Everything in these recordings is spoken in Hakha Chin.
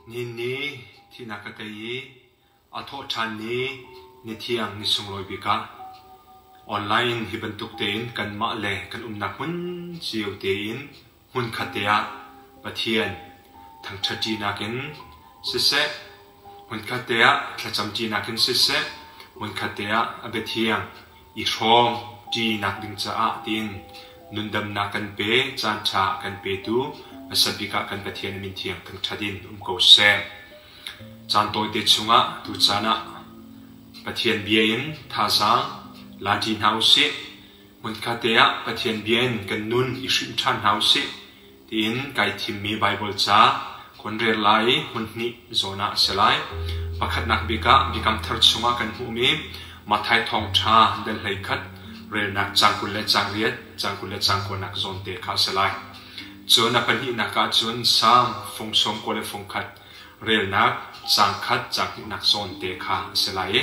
Nihin ni thihnak ka tei i a thawh ṭhan ni ni thiang ni sunglawi bik ah online in hi bantuk tein kanmah le kan umnak hmun cio tein hmunkhat te ah Pathian thangṭhatṭinak in siseh, hmunkhat te ah thlacamṭinak in siseh, hmunkhat te ah a biathiang i hrawm ṭinak ding caah tiin nundamnak kan pe, caanṭha a kan petu hmasa bik ah kan Pathian a min thiang thangṭhat in um ko seh. Caan tawite chungah tucaan ah Pathian bia in thazaang la ṭi hna u sih. Hmunkhat te ah Pathian bia in kan nun i hrimh ṭhan hna u sih tiin kai thimmi Baibal ca kan rel lai i hmun hnih zawn ah a si lai. Pakhatnak bik ah Biakam Thar chungah kan hmuhmi Matthai Thawngṭha dal 11 relnak caang 20 le caang riat, caang 20 le caang kuanak zawn te kha a si lai. Cun a pahnihnak ah cun Salm fung sawm kua le fung khat relnak caang khat caang hnihnak zawn te kha a si lai i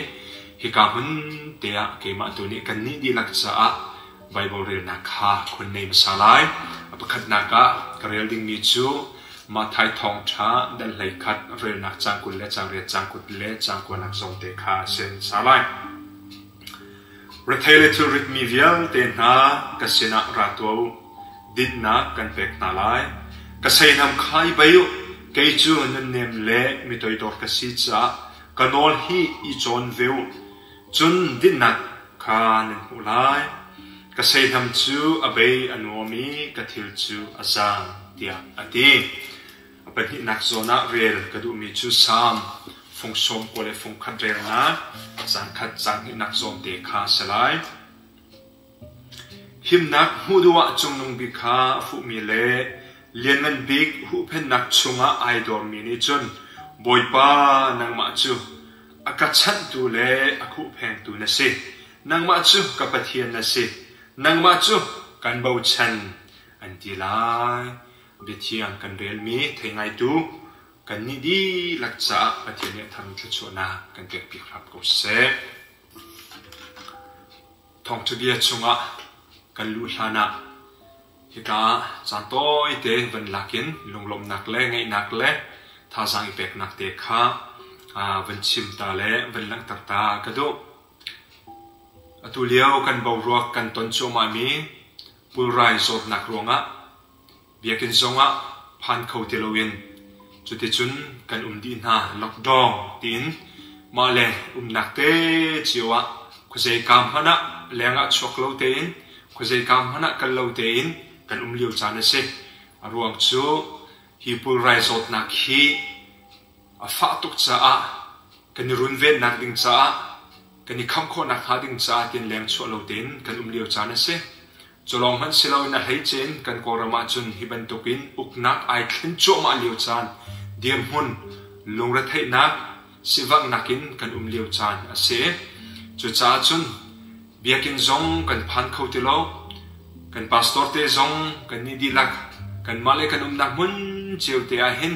hika hmun te ah keimah tu nih kannih dihlak caah Baibal relnak kha khun nei hmasa lai. A pakhatnak ah ka rel dingmi cu Matthai thawngṭha dal 11 relnak caang 20 le caang riat caang 20 le caang kuanak zawn te kha a si hmasa lai. Rethei le thilritmi vialte hna ka sinah ra tuah u. Dinhnak kan pek hna lai. Ka seihnam kha i bei u, kei cu nunnem le mi toidor ka si caah ka nawl hi i cawn ve u. Cun dinhnak kha nan hmuh lai. Ka seihnam cu a bei a nuam i ka thil cu a zaang, tiah a ti. A pahnihnak zawn ah rel ka duhmi cu Salm fung sawm kua le fung khat relnak caang khat caang hnihnak zawn te kha a si lai. Himnak hmuh duh ah cungnung bik kha a fuhmi le lianngan bik huhphenhnak chungah ai dormi nih cun Bawipa nangmah cu a ka chanhtu le a khuhphengtu na si. Nangmah cu ka Pathian na si. Nangmah cu kan bochan an ti lai. Biathiang kan relmi thei ngaitu kannih dihlak caah Pathian nih a tharmi thluachuahnak kan pekpiak hram ko seh. Thawngṭha bia chungah kan luh hlanah hika ah caan tawite van lak in lunglawmhnak le ngaihnak le thazaang i peknak te kha van chim ta le van langhter ta ka duh. Atu lio kan boruak kan ton cuahmahmi pulrai zawtnak ruangah Biakinn zongah phan kho ti loin cuticun kan um dih hna lockdown tiin mah le umnak te cio ah khuazeika hmanh ah leng ah chuak lo tein khuazeika hmanh ah kal lo tein kan um lio caan a si. A ruang cu hi pulrai zawtnak hi a fah tuk caah kan i runvennak ding caah kan i khamh khawhnak hnga ding caah tiin leng chuah lo tein kan um lio caan a si. Cu lawng hmanh si loin a hleice in kan Kawlram ahcun hi bantukin uknak ai thlen cuahmah lio caan, dirhmun, lungretheihnak, sivanghnak in kan um lio caan a si. Cucaah cun biakinn zong kan phan kho ti lo. Kan pastor te zong kannih dihlak kanmah le kan umnak hmun cio te ahhin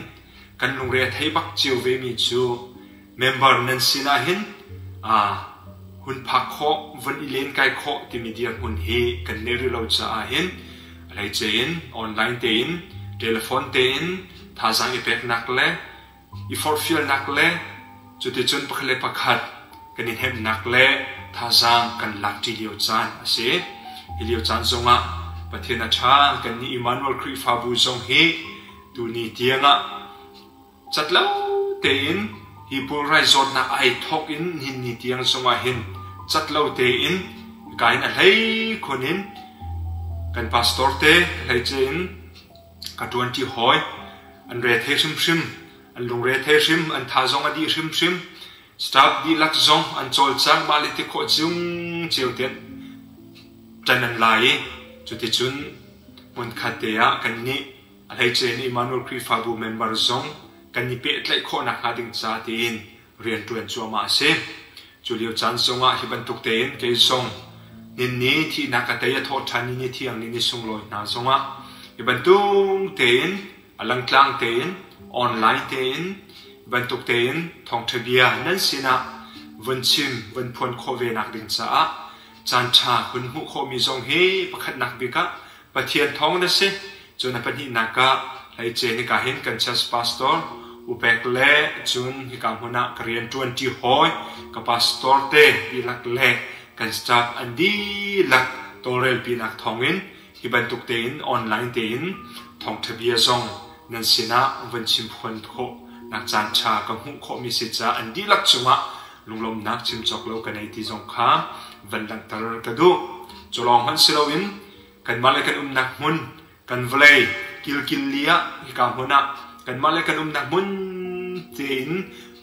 kan lungre a thei bak cio vemi cu member nan sinah hin hun phak khawh, vun i lenkai khawh timi dirhmun hi kan neih rih lo caah hin a hleice in online tein, telephone tein thazaang i peknak le i forhfialnak le cuticun pakhat le pakhat kan i hnemhnak le thazaang kan lakṭi lio caan a si. Hi lio caan zongah Pathian a ṭha, kannih Immanuel Khrihfabu zong hi tuni tiangah Cat lo tein hi pulrai zawtnak ai thawk in nihin ni tiang zongah hin cat lo tein ka in a hlei khun in kan pastor te hleice in ka ṭuanṭi hawi an re thei hrimhrim an lungre thei hrim an tha zong a dih hrimhrim staff dihlak zong an cawlcang mah le ti khawh cung cio tein ṭan an la i cuticun hmunkhat te ah kannih A hleice in Immanuel Khrihfabu member zong kan i pehtlaih khawh nakhnga ding ca tiin rianṭuan cuahmah a si. Cu lio caan zongah hi bantuk tein kei zong ninni thihnak a tei a thawh ṭhan ni ni thiang ni ni sunglawi hna zongah hi bantuk tein a langtlang tein online tein bantuk tein thawngṭha bia nan sinah vun chim vun phuan khawh ve nak ding caah caan ṭha hun hmuh khawhmi zong hi pakhatnak bik ah Pathian thawng na si. Cun a pahnihnak ah hleice nika hin kan church pastor Upek le cun hika hmun ah ka rianṭuanṭi hawi ka pastor te dihlak le kan staff an dihlak tawlrelpinak thawngin hi bantuk tein online tein thawngṭha bia zong nan sinah van chimphuan khawh nak caan ṭha ka hmuh khawhmi si caah an dihlak cungah lunglawmhnak chim cawk lo ka nei ti zong kha van langhter ka duh. Cu lawng hmanh si loin kanmah le kan umnak hmun kan vawlei kilkil li ah hika hmun ah kanmah le kan umnak hmun tein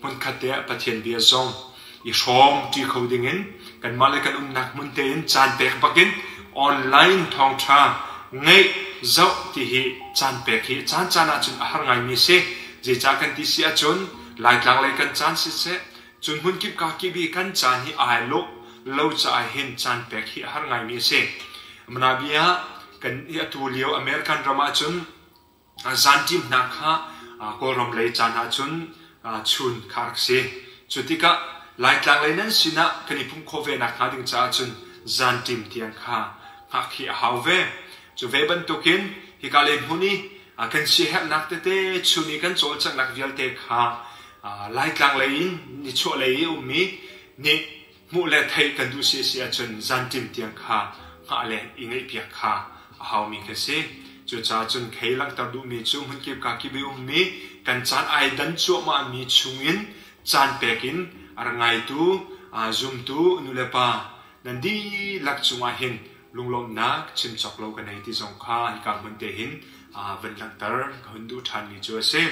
hmunkhat te ah Pathian bia zong i hrawm ṭi kho dingin kanmah le kan umnak hmun tein caan pek bakin online thawngṭha ngeih zoh ti hi caan pek hi caan caan ahcun a har ngaimi si. Zeicah kan ti si ahcun Laitlang lei kan caan siseh cun hmunkip kakip i kan caan hi ai lawh lo caah hin caan pek hi a har ngaimi a si. Manabia kan i atu lio American ram ahcun zanṭim hna kha Kawlram lei caan ahcun chun kha a rak si. Cu tikah Laitlang lei nan sinah kan i pumh khawh ve nakhnga ding caah cun zanṭim tiang kha hngak hi a hau ve. Cu ve bantukin hika lei hmun i kan siaherhnak tete chun i kan cawlcanghnak vialte kha Laitlang lei in nichuah lei i ummi nih hmuh le theih kan duh si si ahcun zanṭim tiang kha hngah le i ngaihpiak kha a haumi khi si. Cucaah cun khei langhter duhmi cu hmunkip kakip i ummi kan caan ai dan cuahmahmi chungin caan pek in a ra ngaitu zumtu nulepa nan dihlak cungah hin lunglawmhnak chim cawk lo ka nei ti zong kha hika hmun te hin van langhter ka hun duh ṭhanmi cu a si.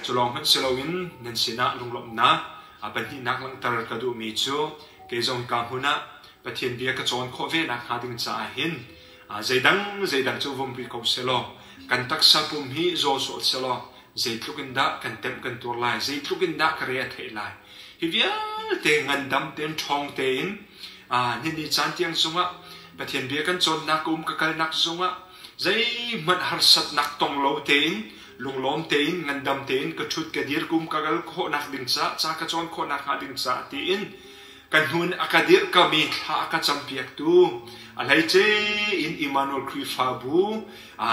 Cu lawng hmanh si loin nan sinah lunglawmhnak a pahnihnak langhter ka duhmi cu kei zong hika hmun ah Pathian bia ka cawn khawh ve nakhnga ding caah hin zeidang zeidang cu vum rih ko selaw kan taksa pum hi zaw sawh selaw zeitluk in dah kan temh kan tuar lai, zeitluk in dah ka re a theih lai. Hi vialte ngandam tein ṭhawng tein nini caan tiang zongah Pathian bia kan cawnnak ka um ka kalnak zongah zeihmanh harsatnak tong lo tein lunglawm tein ngandam tein ka ṭhut ka dir ka um ka kal khawhnak ding caah ca ka cawn khawhnak hnga ding caah tiin ka hnun a ka dirhkami thla a ka campiaktu a hleice in Immanuel Khrihfabu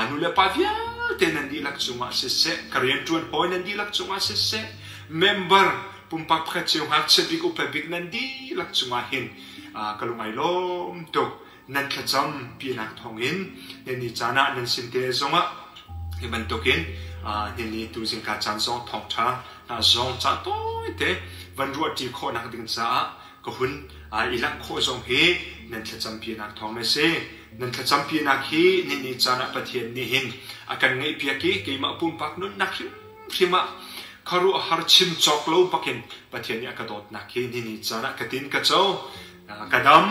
nu le pa vialte nan dihlak cungah siseh ka rianṭuan hawi nan dihlak cungah siseh member pumpak pakhat cio ngakchia bik upa bik nan dihlak cungah hin ka lung ai lawm tuk. Nan thlacam pinak thawngin nini caan ah nan sin te zongah hi bantukin nini tu zingka caan zong thawngṭha hna zong caan tawite van ruahṭi khawhnak ding caah ka hun i langh khawh zong hi nan thlacam pinak thawng a si. Nan thlacam pinak hi nini caan ah Pathian nih hin a kan ngaihpiak i keimah pumpak nunnak hrimhrim ah khuaruahhar chim cawk lo bakin Pathian nih a ka dawtnak hi nini caan ah ka tin ka co. Ka dam.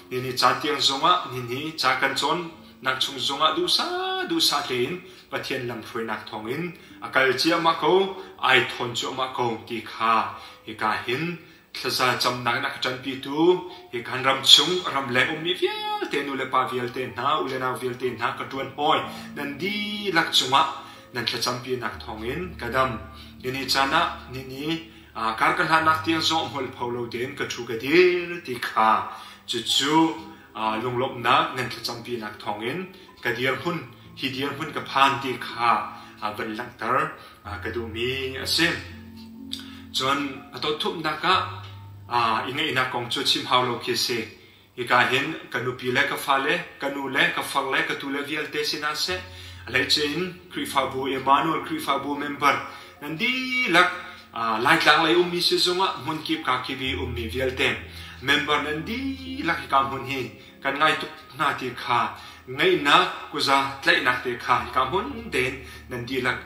Nini caan tiang zongah nini ca kan cawn nak chung zongah duhsah duhsah tein Pathian lamhruainak thawngin a kal ciahmah ko, ai thawn cuahmah ko ti kha hika hin thlaza camnak in a ka ṭanpitu hi kan ram chung ramleng ummi vialte nu le pa vialte hna u le nau vialte hna ka ṭuan hawi nan dihlak cungah nan thlacampinak thawngin ka dam. Nini caan ah nini kar ka hlannak tiang zong hmualpho lo tein ka ṭhu ka dir ti kha cucu lunglawmhnak nan thlacampinak thawngin ka dirhmun hi dirhmun ka phan ti kha van langhter ka duhmi a si. Cun a dotthumnak ah i ngaihnak kong cu chim hau lo khi a si. Hika hin ka nupi le ka fale, ka nu le ka far le ka tule vialte sinah seh, a hleice in Khrihfabu Emmanuel Khrihfabu member nan dihlak Laitlang lei ummi sizung ah hmunkip kakip i ummi vialte member nan dihlak hika hmun hi kan ngai tuk hna ti kha ngaihnak kuza tlaihnak te kha hika hmun tein nan dihlak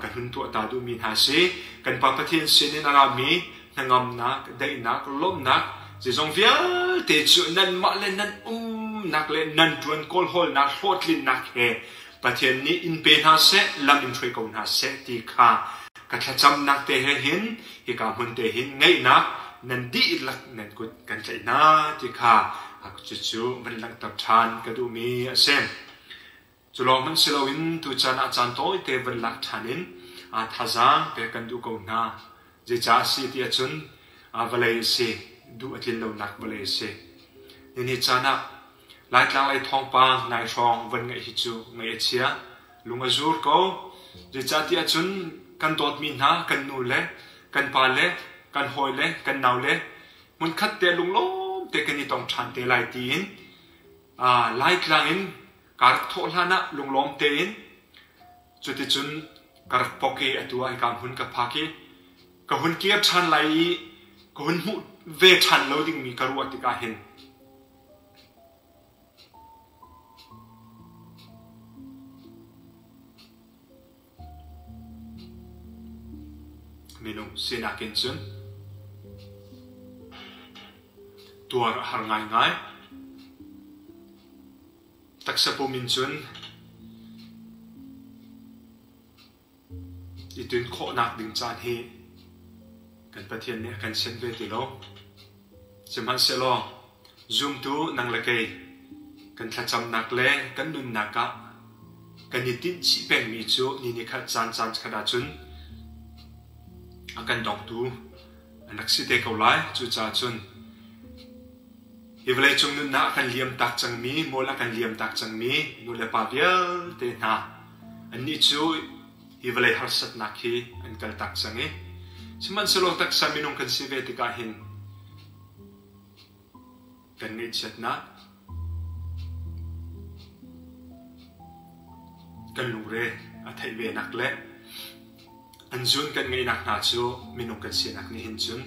ka hun tuah ta duhmi hna si. Kan Pa Pathian sin in a rami hnangamnak, daihnak, lawmhnak, zeizong vialte cu nanmah le nan umnak le nan ṭuan kawlhawlnak hlawhtlinnak he Pathian nih in pe hna seh, lam in hruai ko hna seh ti kha ka thlacamnak te he hin hika hmun te hin ngaihnak nan dihlak nan kut kan tlaih hna ti kha cucu van langhter ṭhan ka duhmi a si. Cu lawng hmanh si loin tuchan ah caan tawite van lak ṭhan in thazaang pek kan duh ko hna. Zeicah a si ti ahcun vawlei a si, duh a tlin lonak vawlei a si. Nini caan ah Laitlang lei thawngpang nai hrawng van ngaih hi cu ngaih a chia, lung a zur ko. Zeicah ti ahcun kan dawtmi hna kan nu le kan pa le kan hawi le kan nau le hmunkhat te lunglawm te kan i tong ṭhan te lai tiin Laitlang in kaa rak thawh hlan ah lunglawm tein cuticun ka rak pok i atu ah hika hmun ka phak i ka hun kir ṭhan lai i ka hun hmuh ve ṭhan lo dingmi ka ruah tikah hin Minung sinak in cun tuar a har ngaingai. Taksa pum in cun i tun khawhnak ding caan hi kan Pathian nih a kan sianh ve ti lo. Sihmanhsehlaw zumtu nang le kei kan thlacamnak le kan nunnak ah kan i tinh chih pengmi cu ni ni khat caan caan khat ahcun a kan dongtu an rak si te ko lai. Cucaah cun hi vawleicung nunnak a kan liam tak cangmi, mual a kan liam tak cangmi nu le pa vialte hna annih cu hi vawlei harsatnak hi an kaltak cang i sihmanhsehlaw taksa minung kan si ve tikah hin kan ngaihchiatnak kan lungre a theih ve nak le an zun kan ngeihnak hna cu minung kan sinak nih hin cun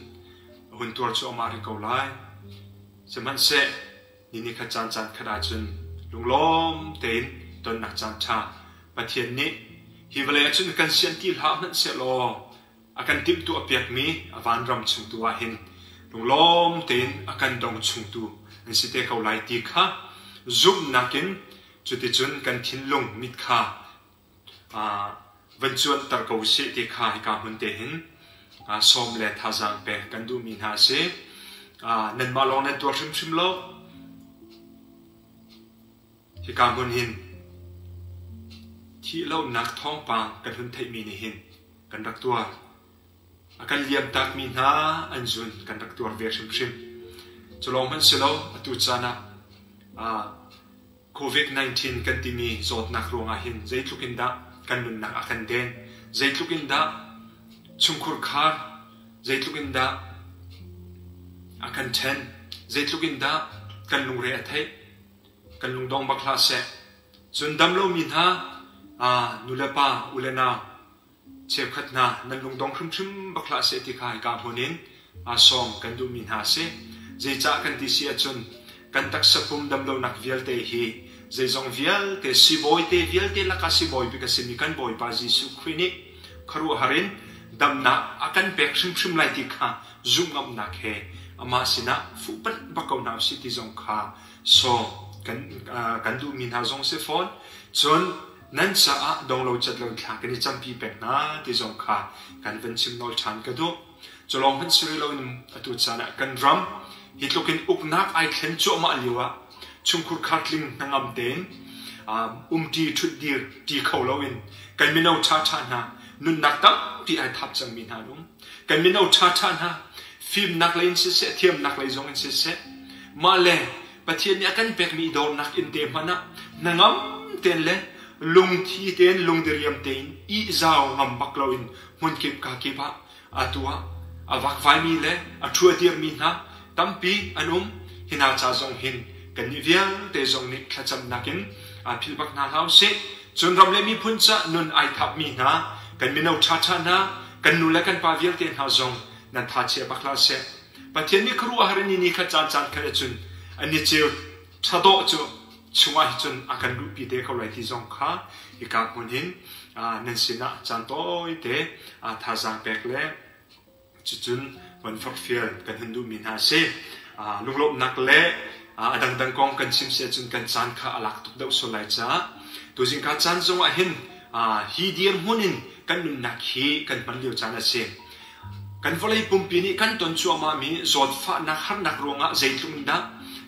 a hun tuar cuahmah rih ko lai. Sihmanhseh ni ni khat caan caan khat ahcun lunglawm tein tonnak caan ṭha Pathian nih hi vawlei ahcun kan sian ti hlah hmanh sehlaw a kan timhtuah piakmi a vanram chung tu ah hin lunglawm tein a kan dong chungtu an si te ko lai ti kha zumhnak in cuticun kan thinlung mit kha van cuanter ko usih ti kha hika hmun te hin sawm le thazaang pek kan duhmi hna a si. Nanmah lawng nan tuar hrimhrim lo. Hika hmun hin thihlohnak thawngpang kan hun theihmi nih hin kan rak tuar. A kan liamtakmi hna an zun kan rak tuar ve hrimhrim. Cu lawng hmanh si lo, atu caan ah COVID-19 kan timi zawtnak ruangah hin zeitluk in dah kan nunnak a kan den, zeitluk in dah chungkhur khar, zeitluk in dah a kan ṭhen, zeitluk in dah kan lungre a theih, kan lungdong bak hlah seh. Cun dam lomi hna, nulepa, u le nau, cheukhat hna nan lungdong hrimhrim bak hlah seh ti kha hika hmun in sawm kan duhmi hna a si. Zeicah kan ti si ahcun kan taksa pum damlonak vialte hi zeizong vialte sibawi te vialte lakah sibawi bik a simi kan Bawipa Jesuh Khrih nih khuaruahhar in damnak a kan pek hrimhrim lai ti kha zumh ngamnak he amah sinah fuhpanh bak ko hna usih ti zong kha sawm kan kan duhmi hna zong si fawn. Cun nan caah donglo cat lo thla kan i campi peng hna ti zong kha kan van chim nawl ṭhan ka duh. Cu lawng hmanh si rih loin atu caan ah kan ram hi tluk in uknak ai thlen cuahmah lio ah chungkhur khartling hnangam tein umṭi ṭhutdir ṭi kho loin kan mino ṭhaṭha hna nunnak tampi ai thap cangmi hna an um. Kan mino ṭhaṭha hna fimnak lei in siseh thiamnak lei zong in siseh mah le Pathian nih a kan pekmi dawrnak inn te hmanh ah hnangam tein le lungthi tein lungdiriam tein ihzau ngam bak loin hmunkip kakip ah atu ah a vakvaimi le a ṭhuadirmi hna tampi an um. Hi hna ca zong hin kannih vialte zong nih thlacamnak in philh bak hna hlah usih. Cun ram le miphun ca nun ai thapmi hna kan mino ṭhaṭha hna, kan nu le kan pa vialte hna zong nan tha chia bak hlah seh. Pathian nih khuaruahhar in ni kha caan caan khat ahcun an i ceu ṭhadawh cu chungah hi cun a kan luhpi te ko lai ti zong kha hika hmun hin nan sinah caan tawite thazaang pek le cucun van forhfial kan hun duhmi hna a si. Lunglawmhnak le a dangdang kong kan chim si ahcun kan caan kha a lak tuk deuh sual lai caah tuzing ka caan zongah hin hi dirhmun in kan nunnak hi kan hman lio caan a si. Kan vawlei pumpi nih kan ton cuahmahmi zawtfahnak harnak ruangah zeitluk in dah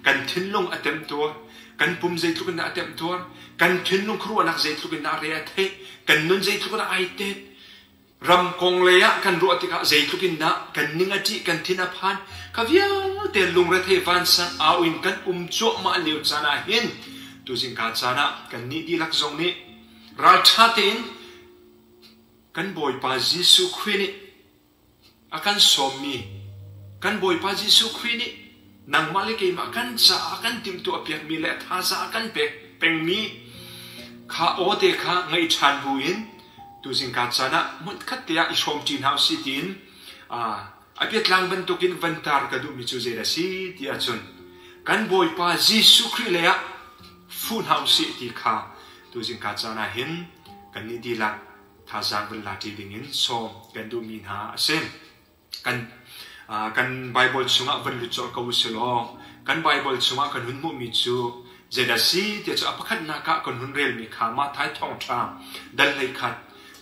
kan thinlung a temtuar, kan pum zeitluk in dah a temtuar, kan thinlung khuaruahnak zeitluk in dah a re a theih, kan nun zeitluk in dah ai tet, ram kong lei ah kan ruah tikah zeitluk in dah kan ning a ṭih, kan thin a phan, kha vialte lungrethei vansang au in kan um cuahmah lio caan ah hin tuzingka caan ah kannih dihlak zong nih ralṭha tein. Kan Bawipa Jesuh Khrih nih a kan sawmmi, kan Bawipa Jesuh Khrih nih nangmah le keimah kan caah a kan timhtuahpiakmi le a thazaang a kan pek pengmi kha aw te kha ngaih ṭhan buin tuzingka caan ah hmunkhat te ah i hrawmṭi hna usih tiin a biatlang bantukin van tar ka duhmi cu zeidah a si ti ahcun kan Bawipa Jesuh Khrih lei ah fu hna usih ti kha tuzingka caan ah hin kannih dihlak thazaang van la ṭi dingin sawm kan duhmi hna a si. Kan kan Baibal chungah van lut colh ko usih law kan Baibal chungah kan hun hmuhmi cu zeidah si tiah cu a pakhatnak ah kan hun relmi kha Matthai thawngṭha dal 11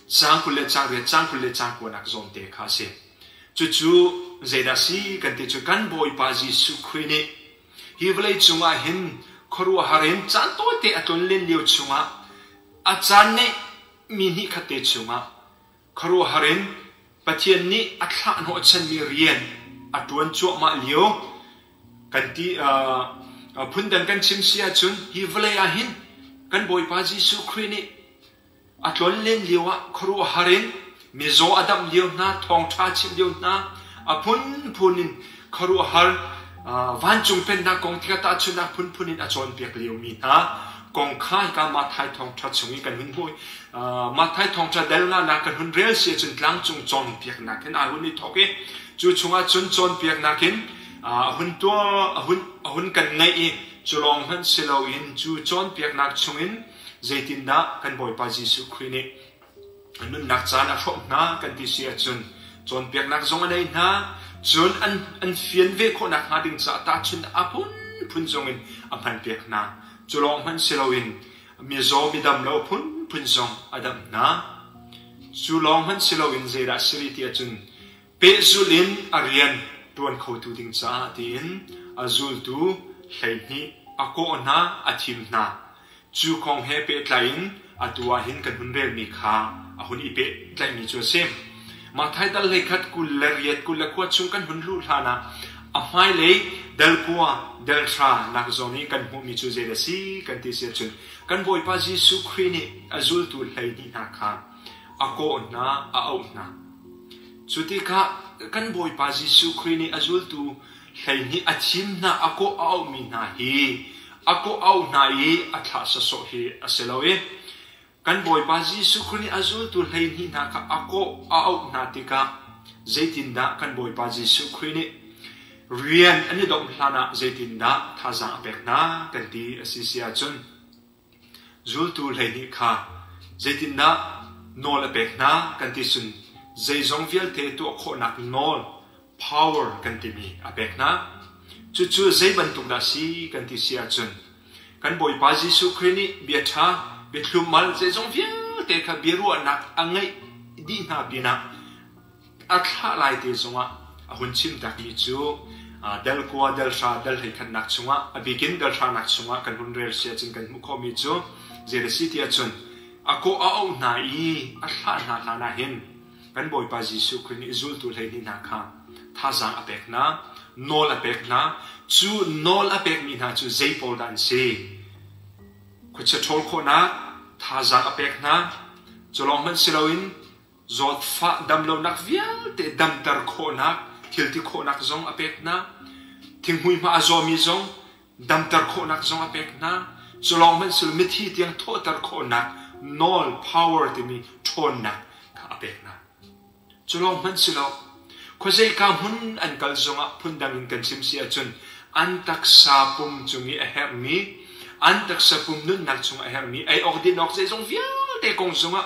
caang 20 le caang 8 caang 20 le caang 9 nak zawn te kha a si. Cucu zeidah si kan ti cu kan Bawipa Jesuh Khrih nih hi vawlei cungah hin khuaruahhar in caan tawite a tlonlen lio chungah a caan ngeih mi hnih khat te chungah khuaruahhar in Pathian nih a thlah hnawhchanmi rian a ṭuan cuahmah lio kan ti phundang kan chim si ahcun hi vawlei ah hin kan Bawipa Jesuh Khrih nih A tlonlen lioah khuaruahhar in mizaw a damh lio hna, thawngṭha chimh lio hna, a phunphun in khuaruahhar vancung pennak kong tikah tahchunhnak phunphun in a cawnpiak liomi hna kong kha hika Matthai thawngṭha chung i kan hun hmuh. Matthai thawngṭha dal nganak kan hun rel si ahcun tlangcung cawnpiaknak in aa hun i thawk i cu chungah cun cawnpiaknak in a hun tuah a hun a hun kan ngaih i cu lawng hmanh si loin cu cawnpiaknak chungin Zeitindah kan Bawipa Jesuh Khrih nih nunnak caan a hrawmh hna kan ti si ahcun cawnpiaknak zong a nei hna, cun an, an fian ve khawhnak hnga ding caah tahchun a phunphun zong in a hmanpiak hna. Cu lawng hmanh si loin mizaw midam lo phunphun zong a damh hna. Cu lawng hmanh si loin zeidah a si rih ti ahcun pehzulh in a rian ṭuan khotu ding caah tiin a zultu 12 a kawh hna, a thim hna. Cu kong he pehtlai in atu ah hin kan hun relmi kha a hun i pehtlaihmi cu a si. Matthai dal 11 28 29 chung kan hun luh hlan ah a hmailei dal kua dal hra nak zawn i kan hmuhmi cu zei a si kan ti si ahcun kan Bawipa Jesuh Khrih nih a zultu 12 hna kha a kawh hna, a auh hna. Cu tikah kan Bawipa Jesuh Khrih nih a zultu 12 a thim hna, a kawh a auhmi hna hi a kawh auh hna i a thlah sawsawh hi a si lo i kan Bawipa Jesuh Khrih nih a zultu 12 hna kha a kawh a auh hna tikah zeitindah kan Bawipa Jesuh Khrih nih rian an i domh hlan ah zeitindah thazaang a pek hna kan ti a si si ahcun Zultu 12 kha zeitindah nawl a pek hna kan ti cun zeizong vialte tuah khawhnak nawl power kan timi a pek hna. Cucu zei bantuk dah si kan ti si ahcun kan Bawipa Jesuh Khrih nih bia ṭha, biathlum-al zeizong vialte kha biaruahnak a ngeih dih hna pinah A thlah lai te zongah a hun chim takmi cu dal kua, dal hra, dal 11nak chungah a bikin dal hranak chungah kan hun rel si ahcun kan hmuh khawhmi cu zei a si ti ahcun a kawh a auh hna i a thlah hna hlan ah hin kan Bawipa Jesuh Khrih nih zultu 12 hna kha thazaang a pek hna, nawl a pek hna. Cu nawl a pekmi hna cu zei pawl dah an si? Khuachia ṭhawl khawhnak thazaang a pek hna. Cu lawng hmanh si loin Zawtfah damlonak vialte damter khawhnak, thilti khawhnak zong a pek hna. Thinghmui hma a zawmi zong damter khawhnak zong a pek hna. Cu lawng hmanh si lo mithi tiang thawhter khawhnak nawl, power timi ṭhawnnak kha a pek hna. Cu lawng hmanh si lo, khuazeika hmun an kal zongah phundang in kan chim si ahcun an taksa pum cung i a herhmi an taksa pum nunnak chung a herhmi ei awk din awk zeizong vialte kong zongah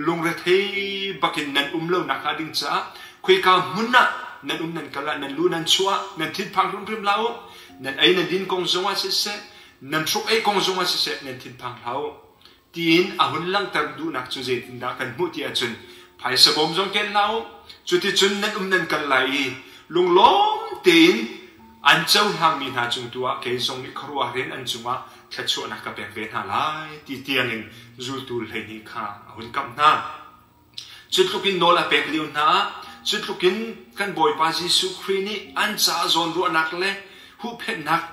lungrethei bakin nan um lo nak hnga ding caah khoika hmun ah nan um nan kal ah nan lu nan chuah nan thinphang hrimhrim hlah u nan ei nan din kong zongah siseh nan hruk ei kong zongah siseh nan thinphang hlah u tiin a hun langhter duhnak cu zeitindah kan hmuh ti ahcun phaisa bawm zong ken hlah u cuticun nan um nan kal lai i lunglawm tein an cohlangmi hna cung tu ah kei zong nih khuaruahhar in an cungah thluachuahnak ka pek ve hna lai ti tiangin zultu 12 kha a hun kamh hna. Cu tluk in nawl a pek lio hna ah cu tluk in kan Bawipa Jesuh Khrih nih an caah zawnruahnak le huhphenhnak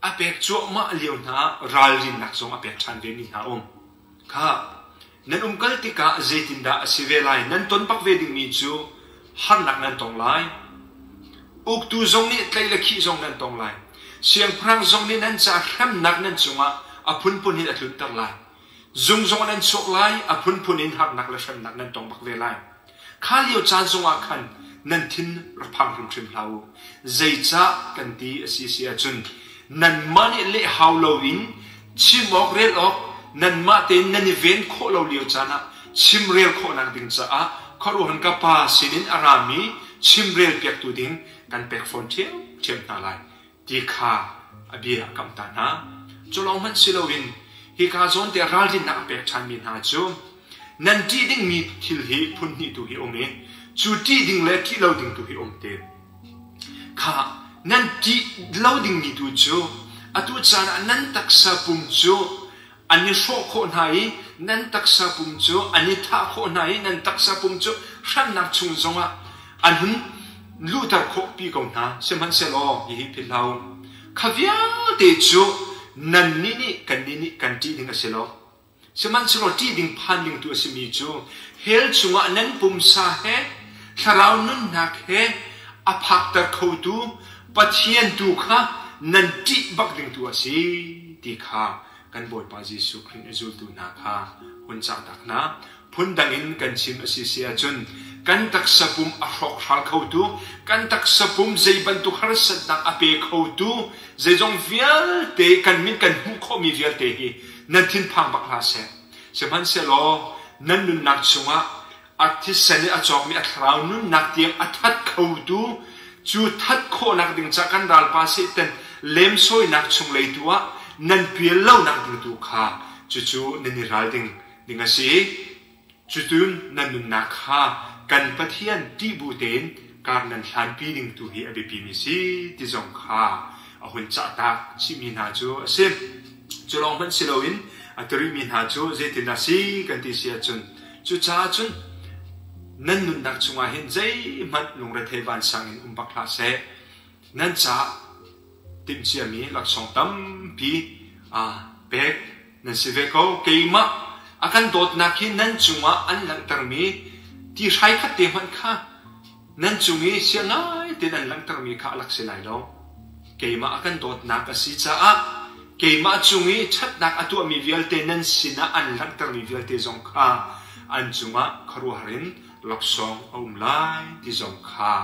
a pek cuahmah lio hna ah ralrinnak zong a pek ṭhan vemi hna um. Kha. Nan umkal tikah zeitindah a si ve lai? Nan ton bak ve dingmi cu harnak nan tong lai. Uktu zong nih tlaih le khih zong nan tong lai. Siangpahrang zong nih nan ca hremnak nan cungah a phunphun in a tlunter lai. Zung zong nan chuak lai, a phunphun in harnak le hremnak nan tong bak ve lai. Kha lio caan zongah khan nan thin rak phang hrimhrim hlah u. Zeicah kan ti a si si ahcun nanmah nih leh hau loin chim awk rel awk nanmah tein nan i ven khawh lo lio caan ah chimrel khawhnak ding caah khuaruahhan ka Pa sinin a rami chimrel piaktu ding kan pek fawn ṭhiamṭhiam hna lai. ti kha a bia a kamh ta hna. Cu lawng hmanh si loin hika zawn te ralrinnak a pek ṭhanmi hna cu nan ṭih dingmi thil hi phun hnih tu hi um i cu ṭih ding le ṭih lo ding tu hi um te. Kha nan ṭih lo dingmi tu cu atu caan ah nan taksa pum cu an i hrawh khawh hna i nan taksa pum cu an i thah khawh hna i nan taksa pum cu hremnak chung zongah an hun luhter khawh pi ko hna. Sihmanhsehlaw hihi philh hlah u. Kha vialte cu nannih nih kannih nih kan ṭih ding a si lo. Sihmanhsehlaw ṭih ding phan ding tu a simi cu hell chungah nan pumsa he thlarau nunnak he a phakter khotu Pathian tu kha nan ṭih bak ding tu a si ti kha kan Bawipa Jesuh Khrih a zultu hna kha hun cahtak hna. Phundang in kan chim a si si ahcun kan taksa pum a hrawkhral khotu, kan taksa pum zei bantuk harsatnak a pe khotu, zeizong vialte kan min kan hmuh khawhmi vialte hi nan thinphang bak hlah seh. Sihmanhsehlaw nan nunnak chungah a thisen i a cawkmi a thlarau nunnak tiang a that khotu cu that khawhnak ding ca kan ralpa Satan lemsawinak chunglei tu ah nan pial lonak ding tu kha cucu nan i ral ding ding a si. Cutun nan nunnak kha kan Pathian ṭih bu tein kar nan hlanpi ding tu hi a biapimi si ti zong kha a hun cahtak chihmi hna cu a si. Cu lawng hmanh si loin a tirihmi hna cu zeitindah si kan ti si ahcun Cucaah cun nan nunnak chungah hin zeihmanh lungrethei vansang in um bak hlah seh. Nan caah timhciami laksawng tampi aa pek nan si ve ko. Keimah a kan dawtnak hi nan cungah an langhtermi ti hrai khat te hmanh kha Nan cung i sia ngai tein an langhtermi kha a lak si lai lo. Keimah a kan dawtnak a si caah keimah cung i ṭhatnak a tuahmi vialte nan sinah an langhtermi vialte zong kha an cungah khuaruahhar in laksawng a um lai ti zong kha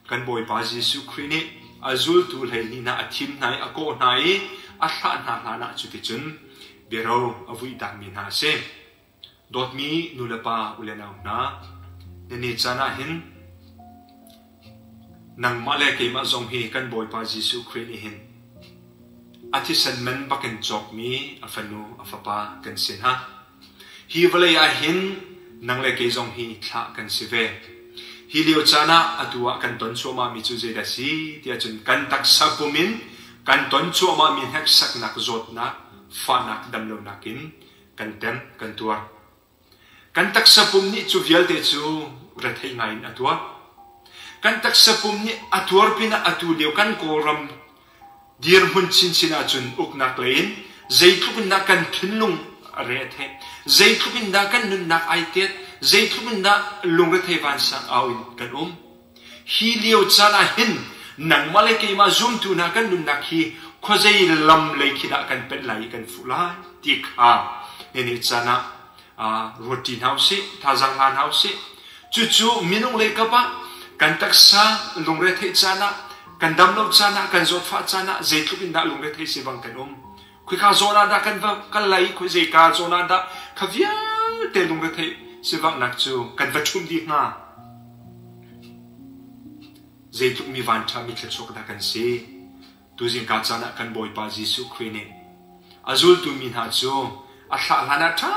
kan Bawipa Jesuh Khrih nih a zultu 12 hna a thim hna i a kawh hna i a thlah hna hlanah cuticun biaro a vuihtakmi hna a si. Dawtmi nulepa u le nau hna, na ni caan ah hin nangmah le keimah zong hi kan Bawipa Jesuh Khrih nih hin a thisen man bakin cawkmi a fanu a fapa kan si hna. Hi vawlei ah hin nang le kei zong hi thlah kan si ve. Hi lio caan ah atu ah kan ton cuahmahmi cu zeidah si tiah cun kan taksa pum in kan ton cuahmahmi hneksaknak, zawtnak, fahnak, damlonak in kan tem, kan tuar. Kan taksa pum nih cu vialte cu rethei ngai in a tuar. Kan taksa pum nih a tuar pinah atu lio kan Kawlram dirhmun chinchin ahcun uknak lei in zeitluk in dah kan thinlung a re a theih, zeitluk in dah kan nunnak ai tet, zeitluk in dah lungrethei vansang au in kan um. Hi lio caan ah hin nangmah le keimah zumtu hna kan nunnak hi khuazei lam lei khi dah kan penh lai i kan fuh lai ti kha nini caan ah ruat ṭi hna usih, thazaang hla hna usih. Cucu minung lei kap ah kan taksa lungretheih caan ah, kan dam lo caan ah, kan zawtfah caan ah zeitluk in dah lungrethei si bang kan um. Khika zawn ah dah kan va kal lai i khuazeika zawn ah dah kha vialte lungretheih sivanghnak cu kan va ṭhumh dih hnga? Zeitluk mi vanṭha mi thluachuak dah kan si. Tuzingka caan ah kan Bawipa Jesuh Khrih nih a zultu mi hna cu a thlah hlan ah ṭha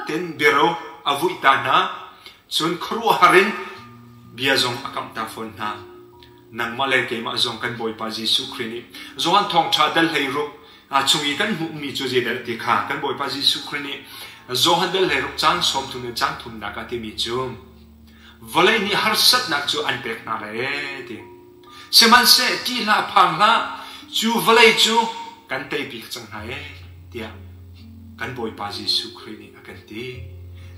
tein biaro a vuih ta hna. Cun khuaruahhar in bia zong a kamh ta fawn hna. Nangmah le keimah zong kan Bawipa Jesuh Khrih nih Johan Thawngṭha dal 16 chung i kan hmuhmi cu zeidah ti kha kan Bawipa Jesuh Khrih nih Johan dal 16 cang 30 le cang thumnak ah timi cu vawlei nih harsatnak cu an pek hna lai ee ti. Sihmanhseh ṭih hlah phang hlah cu vawlei cu kan tei bik cang hna ee tiah kan Bawipa Jesuh Khrih nih a kan ti.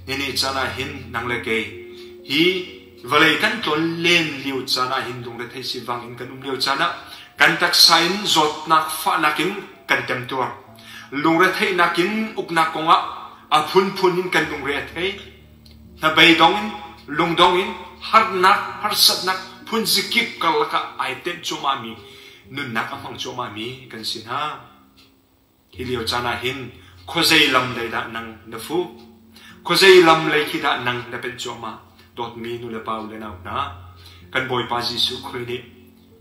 Nini caan ah hin nang le kei hi vawlei kan tlawn len lio caan ah hin lungrethei sivang in kan um lio caan ah kan taksa in zawtnak fahnak in kan temtuar. Lungretheihnak in uknak kongah a phunphun in kan lungre a thei. Hnabeidong in lungdong in harnak harsatnak phunzikip karlak ah ai tenh cuahmahmi nunnak a hmang cuahmahmi kan si hna. Hi lio caan ah hin khuazei lam lei dah nang na fuh? Khuazei lam lei khi dah nang na penh cuahmah? Dawtmi nulepa u le nau hna, kan Bawipa Jesuh Khrih nih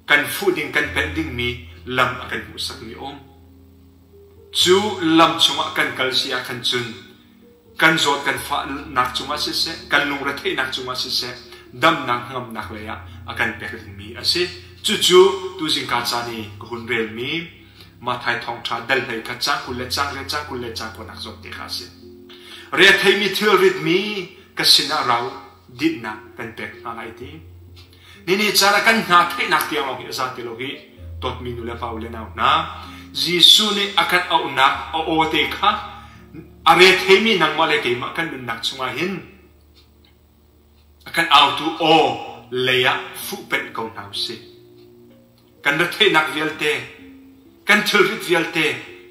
kan fuh ding kan penh dingmi lam a kan hmuhsakmi um. Cu lam chungah kan kal si ah khan cun kan zawt kan fahnak cungah siseh, kan lungretheihnak cungah siseh, damnak hngamnak lei ah a kan pek dingmi a si. Cucu tuzingka caan i ka hun relmi Matthai thawngṭha dal hlei kha caang 20 le caang riat caang 20 le caang kuanak zawn te kha a si. Retheimi thilritmi ka sinah rau dinhnak kan pek hna lai ti. Nini caan ah kan hna theihnak tiang lawng hi a za ti lo hi dawtmi nu le pa u le nau hna Jesuh nih a kan auhnak a aw te kha a retheimi nangmah le keimah kan nunnak chungah hin a kan autu aw lei ah fuhpenh ko hna usih. Kan retheihnak vialte, kan thilrit vialte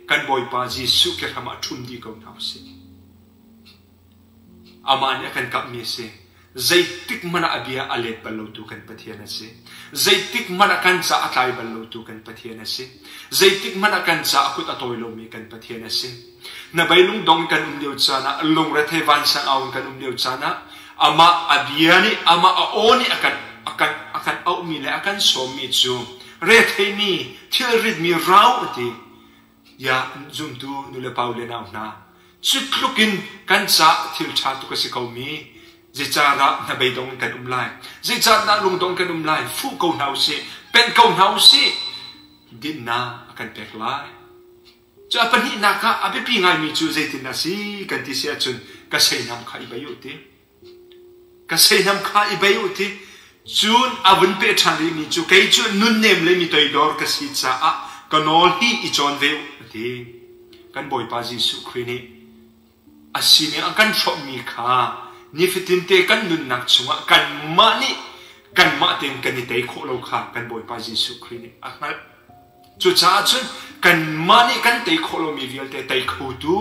kan Bawipa Jesuh ke hram ah ṭhum dih ko hna usih. Amah nih a kan kamhmi a si. Zeitik hmanh ah a bia a let bal lotu kan Pathian a si. Zeitik hmanh ah kan ca a tlai bal lotu kan Pathian a si. Zeitik hmanh ah kan ca a kut a tawi lomi kan Pathian a si. Hnabei lungdong kan um lio caan ah, lungrethei vansang au in kan um lio caan ah, amah a bia nih, amah a aw nih a kan, a kan, a kan auhmi le a kan sawmmi cu retheimi, thilritmi rau a ti. Ya zumtu nulepa u le nau hna, cu tluk in kan ca thil ṭha tuk a si komi, zeicahdah hnabeidong in kan um lai? Zeicahdah lungdong kan um lai? Fuh ko hna usih, penh ko hna usih, dinnak a kan pek lai. Cu a pahnihnak ah a biapi ngaimi cu zeitin a si kan ti si ahcun ka seinam kha i bei u ti. Ka seinam kha i bei u ti. Cun a vun peh ṭhan rihmi cu kei cu nunnem le mi toidor ka si caah ka nawl hi i cawn ve u a ti. Kan Bawipa Jesuh Khrih nih a sining a kan hrawmhmi kha nifatin te kan nunnak chungah kanmah nih kanmah tein kan i tei khawh lo kha kan Bawipa Jesuh Khrih nih a hngalh. Cucaah cun kanmah nih kan tei khawh lomi vialte tei khotu,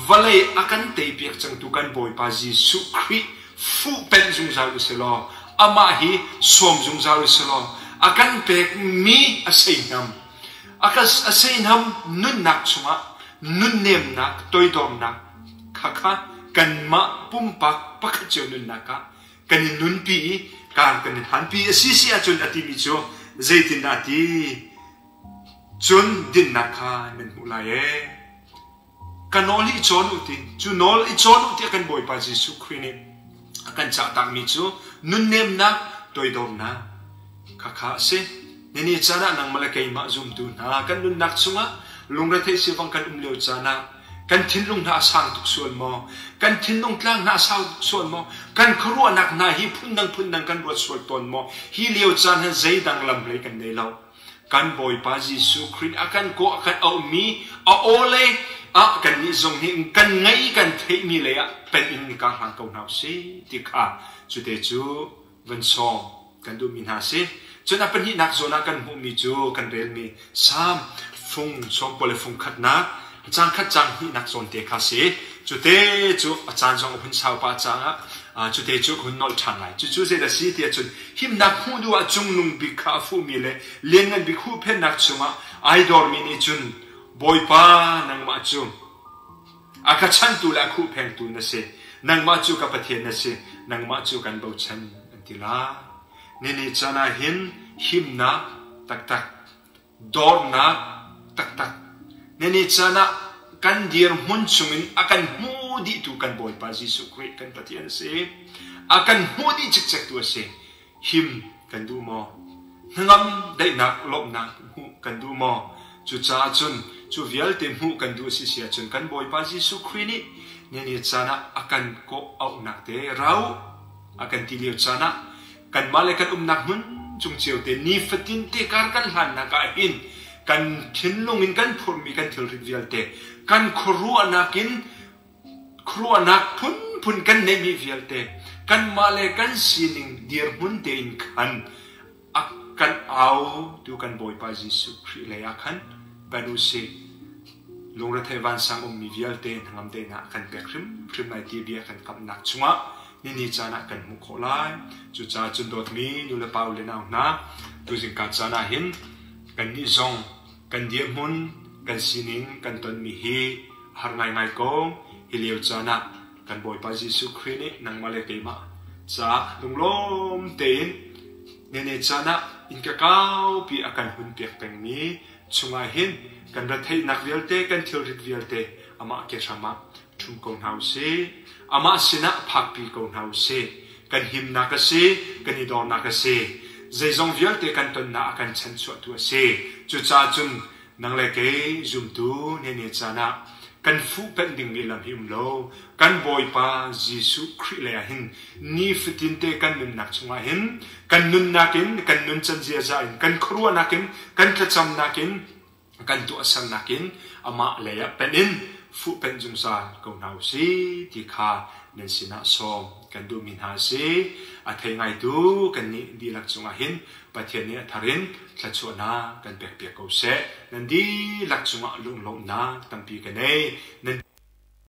vawlei a kan teipiak cangtu kan Bawipa Jesuh Khrih fuhpenh zungzal u silaw, amah hi sawm zungzal u silaw, a kan pekmi a seihnam, a a seihnam nunnak chungah nunnemnak, toidornak khakha kanmah pumpak pakhat cio nunnak ah kan i nunpi i kar kan i hlanpi a si si ahcun a timi cu zeitindah a ti cun dinnak kha nan hmuh lai ee ka nawl hi i cawn u ti cu nawl i cawn u tiah kan Bawipa Jesuh Khrih nih a kan cahtakmi cu nunnemnak toidornak khakha a si nini caan ah nangmah le keimah zumtu hna kan nunnak chungah lungretheih sivang kan um lio caan ah Kan thinlung hna a sang tuk sual maw? Kan thinlung tlang hna a sau tuk sual maw? Kan khuaruahnak hna hi phundang phundang kan ruat sual tawn maw? Hi lio caan hin zeidang lam hlei kan nei lo. Kan Bawipa Jesuh Khrih a kan kawh a kan auhmi a aw lei ah kannih zong nih kan ngaih kan theihmi lei ah pen in ka hlang ko hna usih ti kha cute cu van sawm kan duhmi hna a si. Cun a pahnihnak zawn ah kan hmuhmi cu kan relmi Salm fung sawmkua le fung khatnak caang khat caang hnihnak zawn te kha a si. Cute cu a caan zong a hun sau pah caah cute cu ka hun nolh ṭhan lai. Cucu zeidah a si tiah cun himnak hmuh duh ah cungnung bik kha a fuhmi le lianngan bik huhphenhnak chungah ai dormi nih cun Bawipa nangmah cu A ka chanhtu le a khuhphengtu na si. Nangmah cu ka Pathian na si. Nangmah cu kan bochan an ti lai. Nini caan ah hin himnak taktak, dornak taktak, nini caan ah kan dirhmun chungin a kan hmu dihtu kan Bawipa Jesuh Khrih kan Pathian a si. A kan hmu dih cikcektu a si. Him kan duh maw? Hnangam daihnak lawmhnak hmuh kan duh maw? Cucaah cun cu vialte hmuh kan duh a si si ahcun kan Bawipa Jesuh Khrih nih nini caan ah a kan kawh auhnak te rau a kan ti lio caan ah kanmah le kan umnak hmun cung cio te nifatin te kar kan hlannak ah hin kan thinlung in kan phurhmi kan thilrit vialte kan khuaruahnak in Khuaruahnak phunphun phunphun kan neihmi vialte kanmah le kan sining dirhmun tein khan a kan au tu kan Bawipa Jesuh Khrih lei ah khan ban u sih. Lungrethei vansang ummi vialte hnangam daihnak kan pek hrimhrim lai ti bia kan kamhnak chungah nini caan ah kan hmuh khawh lai. Cucaah cun dawtmi nulepa u le nau hna, tuzingka caan ah hin kannih zong kan dirhmun, kan sining kan tonmi hi a har ngaingai ko. Hi lio caan ah kan Bawipa Jesuh Khrih nih nangmah le keimah caah lunglawm tein nene caan ah innka kaupi a kan hunpiak pengmi chungah hin kan retheihnak vialte, kan thilrit vialte amah ke hram ah ṭhum ko hna u sih. Amah sinah phakpi ko hna u sih. Kan himnak a si, kan i dornak a si. Zeizong vialte kan tonnak a kan chanchuahtu a si. Cucaah cun nang le kei zumtu nene caan ah kan fuhpanh dingmi lam hi um lo. Kan Bawipa Jesuh Khrih lei ah hin nifatin te kan nunnak chungah hin kan nunnak in, kan nuncan ziaza in, kan khuaruahnak in, kan thlacamnak in, kan tuahsernak in amah lei ah penh in fuhpenh zungzal ko hna u si ti kha nan sinah sawm kan duhmi hna a si. A thei ngaitu kannih dihlak cungah hin Pathian nih a thar in thluachuahnak kan pekpiak ko seh. Nan dihlak cungah lunglawmhnak tampi ka nei. Nan.